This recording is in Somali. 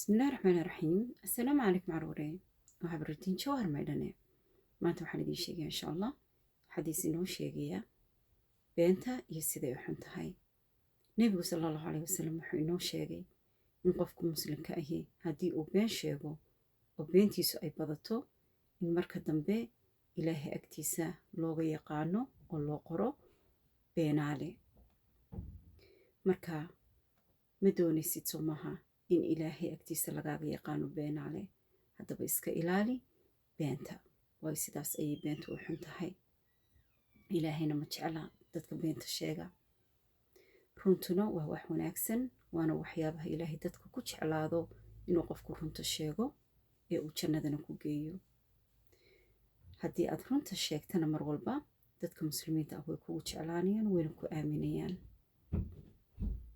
Bismillahi raxmaani raxiim. Assalaamu calaykum caruure. Waxaa baratiin Jawhar Maydhane. Maanta waxaan idiin sheegaya, insha Allah, xadiis inoo sheegaya beenta iyo siday u xun tahay. Nebigu sala Allahu caleyhi wasalam wuxuu inoo sheegay in qofku Muslimka ahi haddii uu been sheego oo beentiisu ay badato, in marka dambe Ilaahay agtiisa looga yaqaano oo loo qoro beenaale. Marka ma doonaysid, soo maaha, in Ilaahay agtiisa lagaaga yaqaano beenaale? Haddaba iska ilaali beenta, waayo sidaas ayay beentu u xun tahay. Ilaahayna ma jecla dadka beenta sheega. Runtuna waa wax wanaagsan, waana waxyaabaha Ilaahay dadka ku jeclaado, inuu qofku runta sheego ee uu jannadana ku geeyo. Haddii aad runta sheegtana, mar walba dadka Muslimiinta ah way kugu jeclaanayaan, wayna ku aaminayaan.